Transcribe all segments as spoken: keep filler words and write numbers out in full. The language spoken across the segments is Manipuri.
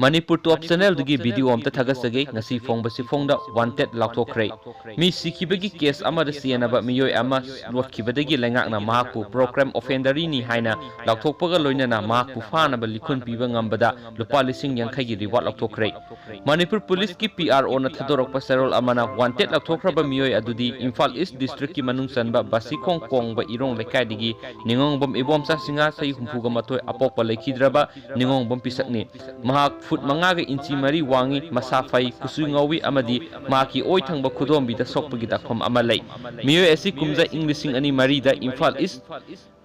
ꯃꯅꯤꯄꯨꯔ ꯇꯣꯞ ꯆꯦꯅꯦꯜꯗꯒꯤ ꯚꯤꯗꯤꯑꯣ ꯑꯝꯇ ꯊꯥꯒꯠꯆꯒꯦ꯫ ꯉꯁꯤ ꯐꯣꯡꯕꯁꯤ ꯐꯣꯡꯗ ꯋꯥꯟꯇꯦꯗ ꯂꯥꯎꯊꯣꯛꯈ꯭ꯔꯦ꯫ ꯃꯤ ꯁꯤꯈꯤꯕꯒꯤ ꯀꯦꯁ ꯑꯃꯗ ꯆꯦꯟꯅꯕ ꯃꯤꯑꯣꯏ ꯑꯃ ꯂꯣꯠꯈꯤꯕꯗꯒꯤ ꯂꯩꯉꯥꯛꯅ ꯃꯍꯥꯛꯄꯨ ꯄ꯭ꯔꯣꯒ꯭ꯔꯥꯝ ꯑꯣꯐꯦꯟꯗꯔꯤꯅꯤ ꯍꯥꯏꯅ ꯂꯥꯎꯊꯣꯛꯄꯒ ꯂꯣꯏꯅꯅ ꯃꯍꯥꯛꯄꯨ ꯐꯥꯅꯕ ꯂꯤꯈꯨꯟ ꯄꯤꯕ ꯉꯝꯕꯗ ꯂꯨꯄꯥ ꯂꯤꯁꯤꯡ ꯌꯥꯡꯈꯩꯒꯤ ꯔꯤꯋꯥꯔꯗ ꯂꯧꯊꯣꯛꯈ꯭ꯔꯦ꯫ ꯃꯅꯤꯄꯨꯔ ꯄꯨꯂꯤꯁꯀꯤ ꯄꯤ ꯑꯥꯔ ꯑꯣꯅ ꯊꯥꯗꯣꯔꯛꯄ ꯆꯦꯔꯣꯜ ꯑꯃꯅ ꯋꯥꯟꯇꯦꯗ ꯂꯥꯎꯊꯣꯛꯈ꯭ꯔꯕ ꯃꯤꯑꯣꯏ ꯑꯗꯨꯗꯤ ꯏꯝꯐꯥꯜ ꯏꯁ ꯗꯤꯁꯇ꯭ꯔꯤꯛꯀꯤ ꯃꯅꯨꯡ ꯆꯟꯕ ꯕꯥꯁꯤꯈꯣꯡ ꯀꯣꯡꯕ ꯏꯔꯣꯡ ꯂꯩꯀꯥꯏꯗꯒꯤ ꯅꯤꯉꯣꯡꯕꯝ ꯏꯕꯣꯝꯆꯥ ꯁꯤꯡꯍ, ꯆꯍꯤ ꯍꯨꯝꯐꯨꯒ ꯃꯥꯊꯣꯏ, ꯑꯄꯣꯛꯄ ꯂꯩꯈꯤꯗ꯭ꯔꯕ ꯅꯤꯉꯣꯡꯕꯝ ꯄꯤꯁꯛꯅꯤ꯫ ꯃꯍꯥꯛ ꯐꯨꯠ ꯃꯉꯥꯒ ꯏꯟꯆꯤ ꯃꯔꯤ ꯋꯥꯡꯏ, ꯃꯁꯥ ꯐꯩ, ꯀꯨꯆꯨ ꯉꯧꯏ ꯑꯃꯗꯤ ꯃꯍꯥꯛꯀꯤ ꯑꯣꯏ ꯊꯪꯕ ꯈꯨꯗꯣꯝꯕꯤꯗ ꯁꯣꯛꯄꯒꯤ ꯗꯥꯛꯐꯝ ꯑꯃ ꯂꯩ꯫ ꯃꯤꯑꯣꯏ ꯑꯁꯤ ꯀꯨꯝꯖꯥ ꯏꯪ ꯂꯤꯁꯤꯡ ꯑꯅꯤ ꯃꯔꯤꯗ ꯏꯝꯐꯥꯜ ꯏꯁ,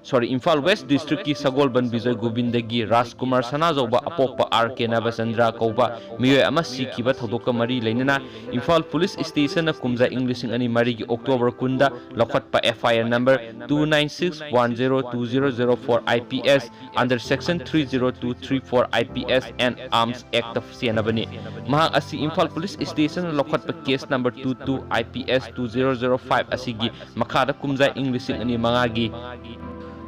ꯁꯣꯔꯤ, ꯏꯝꯐꯥꯜ ꯋꯦꯁ ꯗꯤꯁꯇ꯭ꯔꯤꯛꯀꯤ ꯁꯒꯣꯜꯕꯟ ꯕꯤꯖꯣꯏ ꯒꯣꯕꯤꯟꯗꯒꯤ ꯔꯥꯖꯀꯨꯃꯥꯔ ꯁꯅꯥꯖꯧꯕ ꯑꯄꯣꯛꯄ ꯑꯥꯔ ꯀꯦ ꯅꯕꯆꯟꯗ꯭ꯔ ꯀꯧꯕ ꯃꯤꯑꯣꯏ ꯑꯃ ꯁꯤꯈꯤꯕ ꯊꯧꯗꯣꯛꯀ ꯃꯔꯤ ꯂꯩꯅꯅ ꯏꯝꯐꯥꯜ ꯄꯨꯂꯤꯁ ꯁ꯭ꯇꯦꯁꯟꯅ ꯀꯨꯝꯖꯥ ꯏꯪ ꯂꯤꯁꯤꯡ ꯑꯅꯤ ꯃꯔꯤꯒꯤ ꯑꯣꯛꯇꯣꯕꯔ ꯀꯨꯟꯗ ꯂꯧꯈꯠꯄ F I R number two nine six one zero two zero zero four I P S under section three zero two three four I P S and Arms Act ꯆꯦꯟꯅꯕꯅꯤ꯫ ꯃꯍꯥꯛ ꯑꯁꯤ ꯏꯝꯐꯥꯜ ꯄꯨꯂꯤꯁ ꯁ꯭ꯇꯦꯁꯟꯅ ꯂꯧꯈꯠꯄ case number two two I P S two zero zero five ꯑꯁꯤꯒꯤ ꯃꯈꯥꯗ ꯀꯨꯝꯖꯥ ꯏꯪ ꯂꯤꯁꯤꯡ ꯑꯅꯤ ꯃꯉꯥꯒꯤ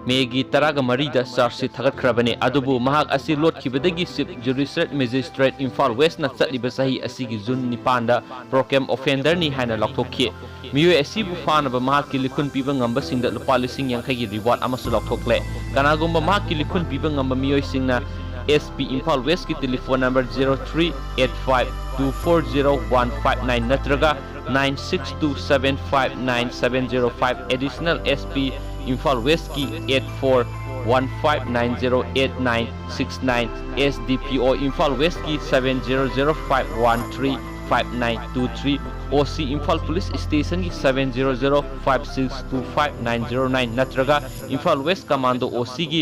ꯃꯦꯒꯤ ꯇꯔꯥꯒ ꯃꯔꯤꯗ ꯆꯥꯔꯖ ꯁꯤꯠ ꯊꯥꯒꯠꯈ꯭ꯔꯕꯅꯤ꯫ ꯑꯗꯨꯕꯨ ꯃꯍꯥꯛ ꯑꯁꯤ ꯂꯣꯠꯈꯤꯕꯗꯒꯤ ꯆꯤꯐ ꯖꯨꯗꯤꯁꯤꯌꯦꯜ ꯃꯦꯖꯤꯁꯇ꯭ꯔꯦꯠ ꯏꯝꯐꯥꯜ ꯋꯦꯁꯅ ꯆꯠꯂꯤꯕ ꯆꯍꯤ ꯑꯁꯤꯒꯤ ꯖꯨꯟ ꯅꯤꯄꯥꯟꯗ ꯄ꯭ꯔꯣꯒ꯭ꯔꯥꯝ ꯑꯣꯐꯦꯟꯗꯔꯅꯤ ꯍꯥꯏꯅ ꯂꯥꯎꯊꯣꯛꯈꯤ꯫ ꯃꯤꯑꯣꯏ ꯑꯁꯤꯕꯨ ꯐꯥꯅꯕ ꯃꯍꯥꯛꯀꯤ ꯂꯤꯈꯨꯟ ꯄꯤꯕ ꯉꯝꯕꯁꯤꯡꯗ ꯂꯨꯄꯥ ꯂꯤꯁꯤꯡ ꯌꯥꯡꯈꯩꯒꯤ ꯔꯤꯋꯥꯔꯗ ꯑꯃꯁꯨ ꯂꯥꯎꯊꯣꯛꯂꯦ꯫ ꯀꯅꯥꯒꯨꯝꯕ ꯃꯍꯥꯛꯀꯤ ꯂꯤꯈꯨꯟ ꯄꯤꯕ ꯉꯝꯕ ꯃꯤꯑꯣꯏꯁꯤꯡꯅ S P ꯏꯝꯐꯥꯜ ꯋꯦꯁꯀꯤ telephone number zero three eight five two four zero one five nine ꯅꯠꯇ꯭ꯔꯒ nine six two seven five nine seven zero five, additional S P Imphal ꯋꯦꯁꯀꯤ eight four one five nine zero eight nine six nine, S D P O Imphal ꯋꯦꯁꯀꯤ seven zero zero five one three five nine two three, O C Imphal police ꯁ꯭ꯇꯦꯁꯟꯒꯤ seven zero zero five six two five nine zero nine ꯅꯠꯇ꯭ꯔꯒ Imphal west commando O C ꯒꯤ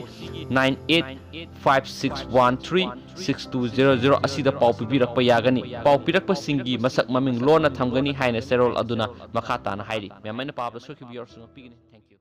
nine eight five six one three six two zero zero ꯑꯁꯤꯗ ꯄꯥꯎ ꯄꯤꯕꯤꯔꯛꯄ ꯌꯥꯒꯅꯤ꯫ ꯄꯥꯎ ꯄꯤꯔꯛꯄꯁꯤꯡꯒꯤ ꯃꯁꯛ ꯃꯃꯤꯡ ꯂꯣꯟꯅ ꯊꯝꯒꯅꯤ ꯍꯥꯏꯅ ꯆꯦꯔꯣꯜ ꯑꯗꯨꯅ ꯃꯈꯥ ꯇꯥꯅ ꯍꯥꯏꯔꯤ꯫ ꯃꯌꯥꯝ ꯑꯩꯅ ꯄꯥꯕ ꯁꯣꯏꯈꯤꯕ ꯌꯥꯎꯔꯁꯨ ꯉꯥꯛꯄꯤꯒꯅꯤ꯫ Thank you꯫